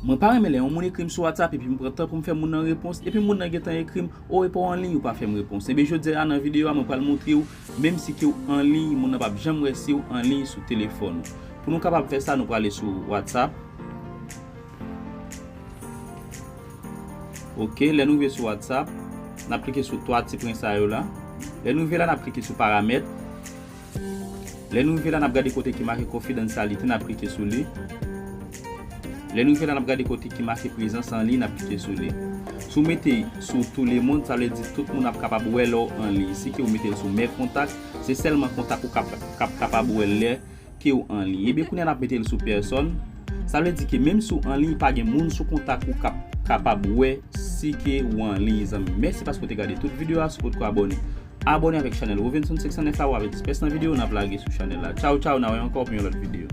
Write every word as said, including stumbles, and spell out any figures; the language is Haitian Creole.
Mwen pa renmen lè yon moun ekri m sou WhatsApp epi m pran tan pou m fè moun nan repons, epi moun nan gentan ekri m, "O, e pa w anliy, ou pa fè m repons." Ebyen, jodi a nan videyo a, mwen pral montre w, menm si ke w anliy, moun nan p ap janm wè si w anliy sou telefòn ou. Pou nou kapab fè sa, nou prale sou WhatsApp. Ok, lè nou rive sou WhatsApp, n ap klike sou twa ti pwen sa yo la. Lè nou rive la, n ap klike sou paramèt. Lè nou rive la, n ap gade kote ki make confidentiality, n ap klike sou li. Lè nou rive la, n ap gade kote ki make prezans anliy, n ap klike sou li. Si w mete sou tout le monde, sa vle di tout moun ap kapab wè lè w anliy. Si ke w mete l sou mes contacts, se sèlman kontak ou k ap, k ap kapab wè lè ke w anliy. Ebyen, kounye a n ap mete l sou pèsòn. Sa vle di ke menm si w anliy, pa gen moun sou kontak ou k ap kapab wè si ke w anliy, zanmi. Mèsi paske w te gade tout videyo a, si w potko abòne, abòne avèk chanèl Rovenson senk san nèf la, w avèk ti pès nan videyo n ap lage sou chanèl la. Tchaw, tchaw, n a wè ankò pou yon lòt videyo.